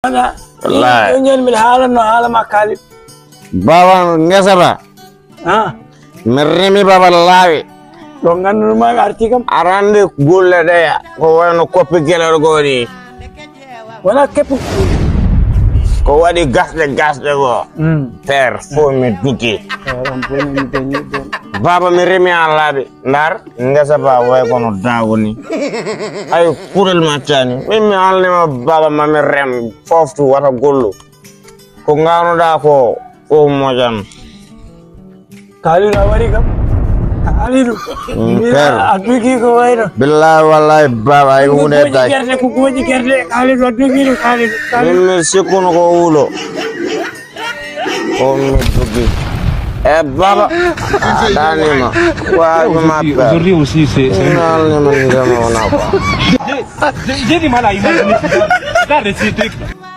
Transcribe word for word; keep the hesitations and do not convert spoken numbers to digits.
Wallaahi. Jooni jooni mbiɗa haalanno haala ma Kaalid. Baaba ngesa ba. Ah. Mi remi baaba laawi. Ɗo ngannduno ma mi arti kam. Aɗa anndi golle ɗeya ko wayno koppi gelel goo ni. Wona keppu. Ko waɗi gasɗe gasɗe goo. Mm. Père, fof mi dugi. Père, on fof mi dañi ɗon. Baaba mi remi a laaɓi. Ndar, ngesa ba way kono daago ni. Ay, kurel ma tani. Min mi haalnima baaba ma mi rem foftu wata gollu. Ko nganoɗa ko, ko moƴan. Kalidu a wari kam. Kalidu. Mm, père. A dugi ko wayno. Billahi wallahi baaba ay hunde day. Ko gooji gerte, ko gooji gerte. Kalidu a dugi ɗum, Kalidu. Kalidu. Min mi sikkuno ko wulo. Ko mi dugi. E baaba. A ɗanima. Wa ma père. Aujourd'hui aussi, c'est, c'est... Nalnima ndema wona quoi. J'ai, j'ai du mal à imaginer ça. Regarde ce truc-là.